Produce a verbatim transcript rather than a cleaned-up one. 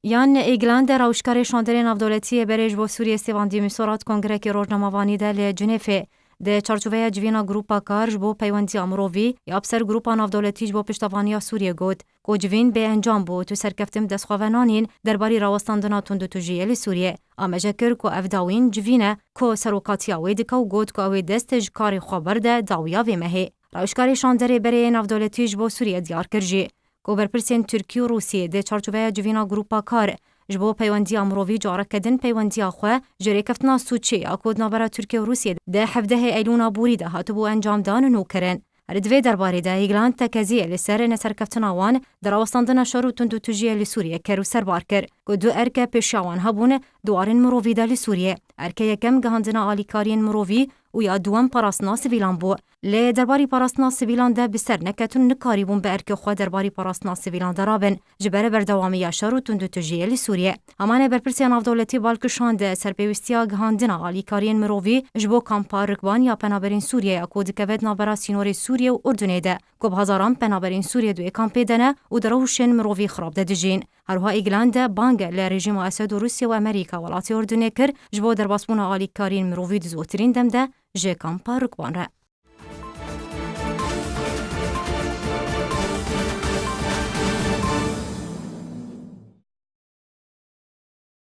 Yan Îglan de rawişkarê şanderê navdewletiyê berê ji bo Sûriyê Stêvan Dîmîsorat kongrekî rojnamevanî de li Cinêfê. Di çarçoveya civîna Grupa Kar ji bo Peywendiya Mirovî ya bi ser Grupa Navdewletî ji bo Piştevaniya Sûriyê got ku civîn bê encam bû û tu serkeftin bi dest xwe ve nanîn derbarî rawestandina tundûtûjiyê li Sûriyê. Amaje kir ku ev dawîn civîn e ku serokatiya wê dike û got ku ew ê dest ji karê xwe berde dawiya vê mehê. Rawişkarê şanderê berê navdewletî ji bo Sûriyê diyar kir jî ku berpirsên Tirkî û Rûsî di çarçoveya civîna Grupa Kar ji bo Peywendiya Mirovî careke din peywendiya xwe ji rêkeftina sûcê ya ku di navbera Tirkiye û Rûsiyê di hevdehê Eylûna borî de hatibû encamdan nû kirin. Her di vê derbarê de Îglan tekeziyê li ser neserkeftina wan di rawestandina şer û tundûtûjiyê li Sûriyê kir û serbar kir ku du erke pêşiya wan hebûn di warên mirovî de li Sûriyê. Erke yekem gihandina alîkariyên mirovî û ya duwem parastina sivîlan bû. Lê derbarî parastina sivîlan de bi ser neketin û nikarîbûn bi erkê xwe derbarî parastina sivîlan de rabin, ji ber berdewamiya şer û tundûtûjiyê li Sûriyê. Hemane berpirsiya navdewletî bal kişand serpêwîstiya gihandina alîkariyên mirovî ji bo kampa Rikban ya penaberên Sûriyê ya ku dikeve di navbera sînorê Sûriyê û Urdunê de, ku bi hezaran penaberên Sûriyê di wê kampê de ne û di rewşên mirovî xirab de dijîn. Her wiha Îglan de bang li rejîma Esed û Rûsya û Amerîka welatê Urdunê kir ji bo derbasbûna alîkariyên mirovî di zûtirîn dem de ji kampa Rikban re.